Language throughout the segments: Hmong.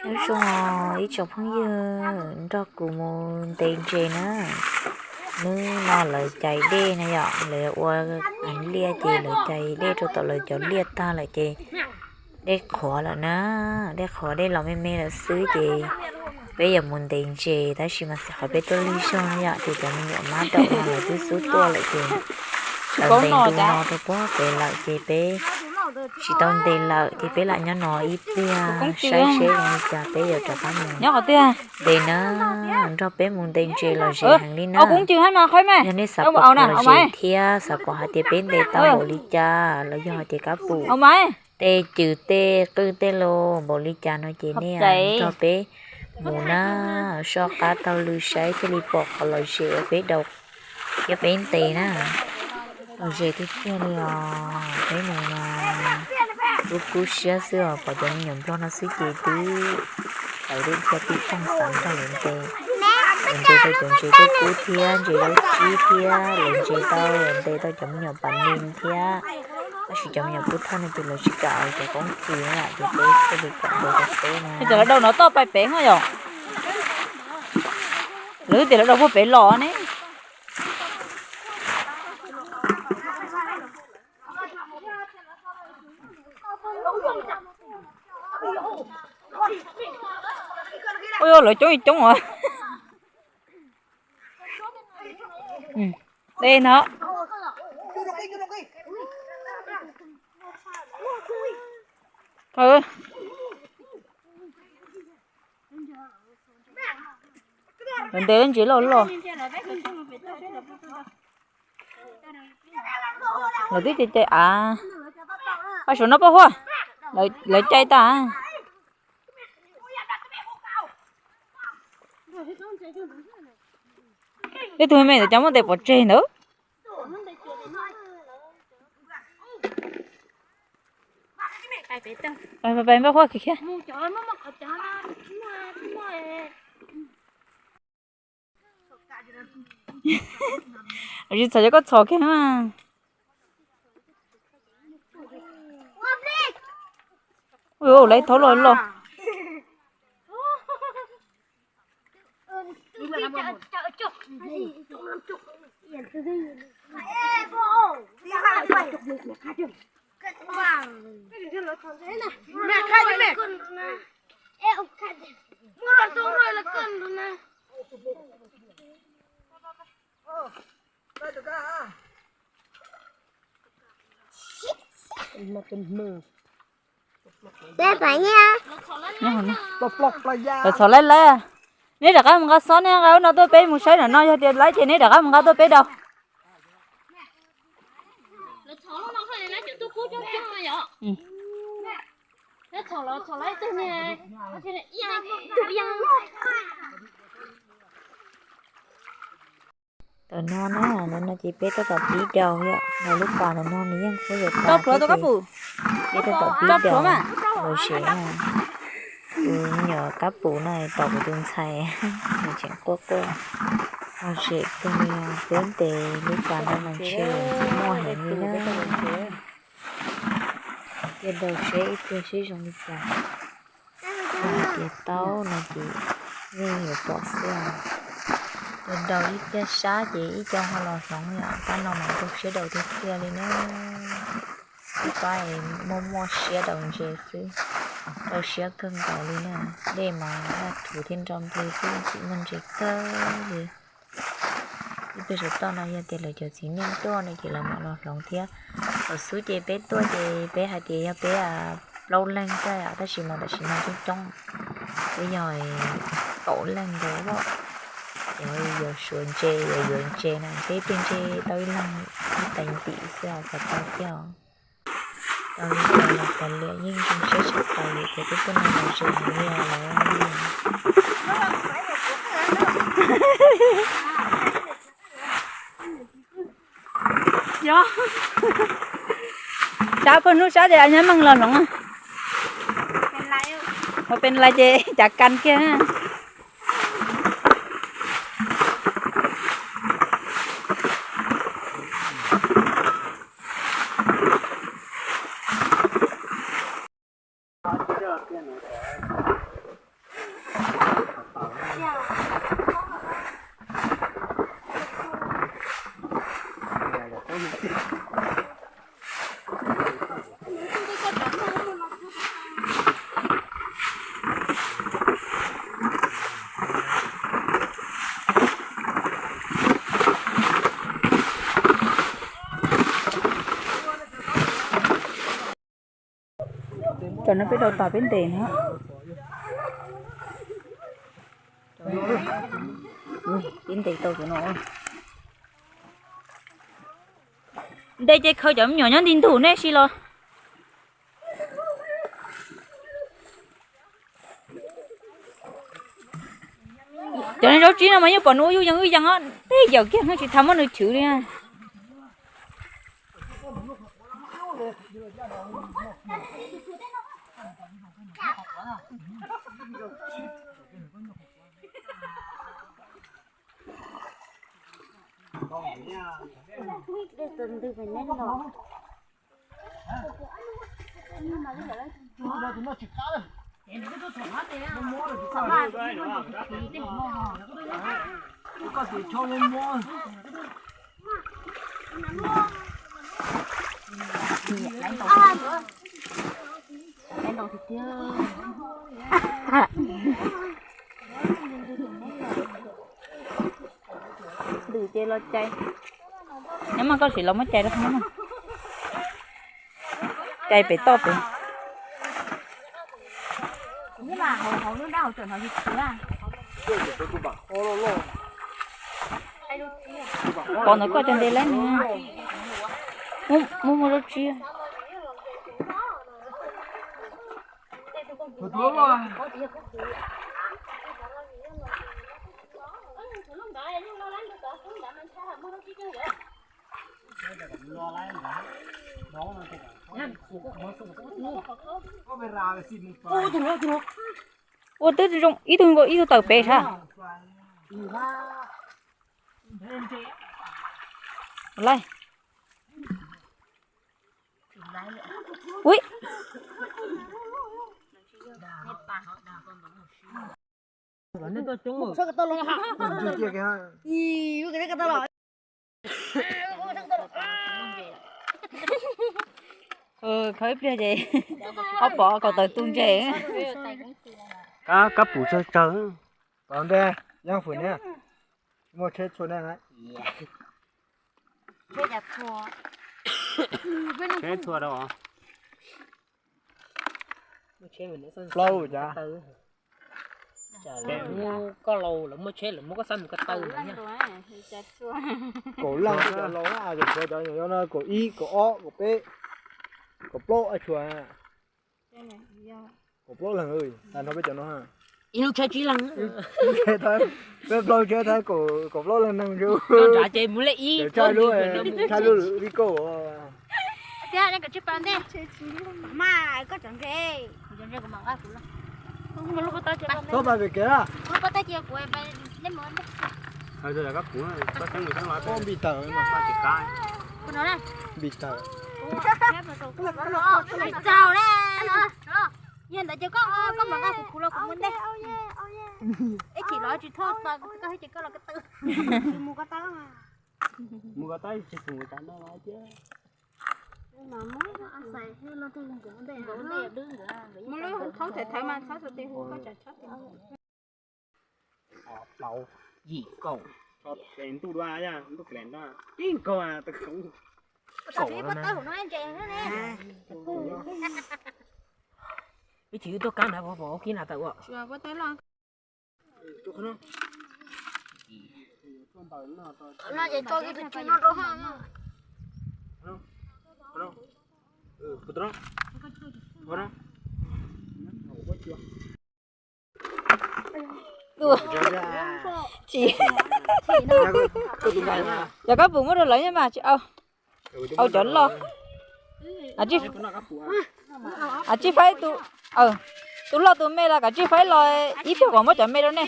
Nyob zoo ib tsoom phooj ywg nrog kuv mus ntes ntses na. Hnub no lawv cais dej na yom, lawv ua liaj ces lawv cais dej rau tom lawv cov liaj tag lawm ces dej qhuav lawm na, dej qhuav dej los me me lawm xwb ces peb yuav mus ntes ntses tab sis mas xij qhov peb tuaj lig zog na yom ces cov me nyuam mab daum no lawv twb xub tuaj lawm ces lawv ntes ntu no rau puag pem lawm ces peb tsis tau ntes lawm ces peb lam nyob no ib pliag saib seb zoo li cas peb yuav rov qab mus ntes na. Nrog peb mus ntes ntses los ze heev li na. Yog nej xav pom qhov los ze thiab xav pom hais tias peb ntes tau npaum li cas los yog hais tias kab pum tej cws tej qwj tej los npaum li cas no ces nej nrog peb mus na, soj qab taug lw saib thiaj li pom qhov los ze uas peb daus thiab peb ntes na. Los ze tiag tiag li os, peb mus no kub kub siab xwb os, pom cov me nyuam nplog no xwb ces twb tawm lub thiab pib phooj xav nrog lawv ntes. Lawv ntes tau cov ntses kub kub thiab ntses laub tsib thiab lawv ntes tau, lawv ntes tau cov me nyuam pas nis thiab. Tab sis cov me nyuam pub thawj no ces lawv tsis kam cov koob kis na yom, ces peb thiaj li kam ntes rau peb na. Ces lawv daus no toj pais pem no yom. Lawv tias lawv daus puag pem los ne. Ua lawv coob coob os. Dej no. Lawv ntes ntses loj loj. Lawv twb cai cai av. Pab saum no pab huaj. Lawv cai tas. Ib tug me ntawd cas muab ntes pov tseg ntawd. Pais pais npaj huaj kiag. Tsis txhom cov koj txhom kiag mas. Ui, lawv thaub loj loj. Lawv txhom laib laib. Neb rov qab mus nqa xob, neb nqa lub no tuaj peb mus saib, no yog tias laib ces neb rov qab mus nqa tuaj peb daus. Tam no na, no ces peb tab tom pib daus yom, lub pas ntawm no nws yeej qhuav yuav tas thiab ces peb tab tom pib daus los ze na. Tus me nyuam kab pum no tom kuv tus ntxhais, nws tseem quaj quaj. Los ze kawg li, peb ntes lub pas no mas ntshe muaj heev li na. Cia daus seb ib pliag seb zoo li cas. Yog hais tias tau no ces yeej yuav pom xwb. Cia daus ib pliag sab ces ib co ho los hloov yom, pab no mas rau siab daus tiag tiag li na. Pab es muaj muaj siab daus ntses xwb, rau siab kawg nkaus li na. Dej mas nag thuv thiab nrog nplig xwb tsis muaj ntses kawg li. Ib pliag saum toj no yog tias lawv cov txiv neej tuaj no ces lawv mam los hloov thiab. Thaum xub ces peb tuaj ces peb hais tias yog peb plaub leeg xwb yom, tab sis mas tam sim no coob coob, peb yog kaum leej nkaus. Ces yuav suav ntses, yuav yuav ntses na, peb tig ntses tau ib leeg ib tais ntim xwb os, tau kiag os. Tau li cas los tas liam yeej zoo siab tshaj plaws vim tias peb tuaj no los ze heev li os lawm. Sab puag hnub sab ces nyob meej los hloov. Ua pes lais ces cav kas kiag. No peb rau tom peb ntes no. Peb ntes tau tus no. Ntes ces khaws cov me nyuam nyob nti ntug nej si los. Cov zaub tsib no mas yeej pom nws ua yuj yees yuj yees os, tej yawm kiag no tsis tau muab nws chwv li. Ntws ces los cais. Nyob mas koj sim los muab cais rau qhov no. Cais pem toj pem. Pov ntawd koj cov ntev lawm nws muaj muaj zaub tsib. Ua twb zoo ib tug ib tug tawm pem sab. Ua li. Ui. Khawb ib pliag ces ob pom kaum tawm tu ntses. Kab pum tsawg tsawg. Tom ntej yog fwm ne, muaj tsheb txhua ne. Tsheb txhua rau. Plaub cas. Koj laus lawv muaj tsheb lawv muab koj xab mus ko taw. Kaum leej cov laus, cov tshuav cov no kaum ib, kaub, kaum peb, kaum plaub, tshuav kaum plaub leeg, tas nrho peb cov no. Ib lub tsheb tsib leeg. Peb plaub tsheb thab kaum plaub leeg neeg. Nrad ces mus le ib tshaj lub li kauj. Tiag, koj tsis pas ntej. Mas koj cov ntses, cov ntses kuv mam nqa kuv los. Txhob pas pem kev. Koj pas tag cia kuv, neb mus ntej. Npis tawm. Npis tawm. Txaus le. Yog ntawd ces koj, koj mam nqa kuv, kuv los kuv mus ntej. Ib chim los tsis thoj koj ces koj los ko taw. Mus ko taw. Mus ko taw tsis tus tas no thiab. Muaj lub thoob thawv thawv mas txhob xav tes hu koj tsam txhob tes. Plaub, yim, kaum. Ntuj dua, ntuj kles dua. Tib nkaug kaum. Ib chim wb tuaj kab ntawd pom ua kib na tawm ua. Yog koj pum muab rau lawv nyob mas tsis au. Au cov loj. Kav tsij faib tus, tus loj tus me los kav tsij faib los ib pliag kom muab cov me rau nej.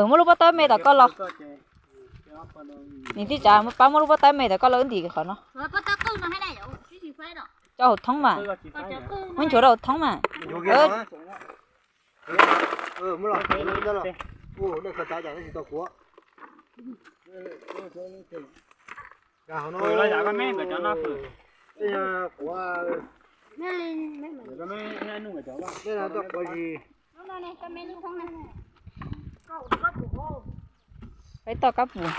Muab lub pob tawb me tom koj los. Nws tib tsav pab muab lub pob tawb me tom koj los wb ntim qhov no. Cov hauv thoob mas. Muab nchuav rau hauv thoob mas. Peb toj kab pus.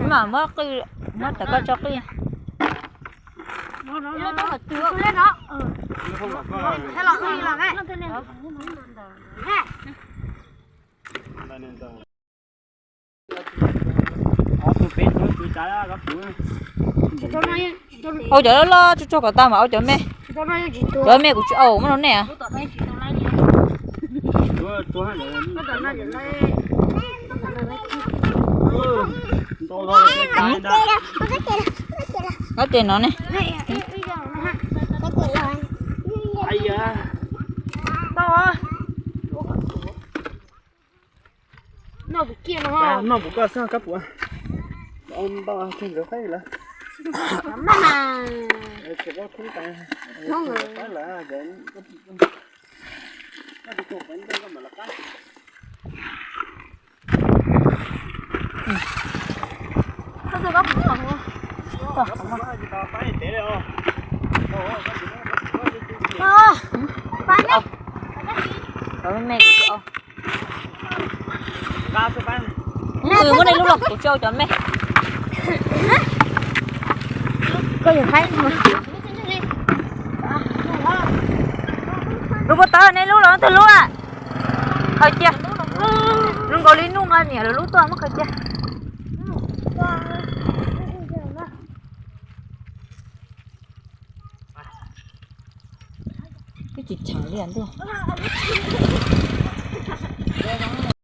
Mam muab qwj, muab tawm koj tso qwj. Au cov loj loj tsuag tsuag kom tau mas au cov me. Cov me kuv tsis au, muab rau nej. Kab tes no ne. Noj puas koj xwb kab puas? Npau kawg nkawd qaib lawm. Muab nej lub los kuv tsis au cov me. Koj yog haib. Lub pob tawb nej lub los twg lub a? Khaws cia. Zoo nkaus li nuj nqa niam lawv lub tuaj muab khaws cia. Twb tsis cheem li ntuj.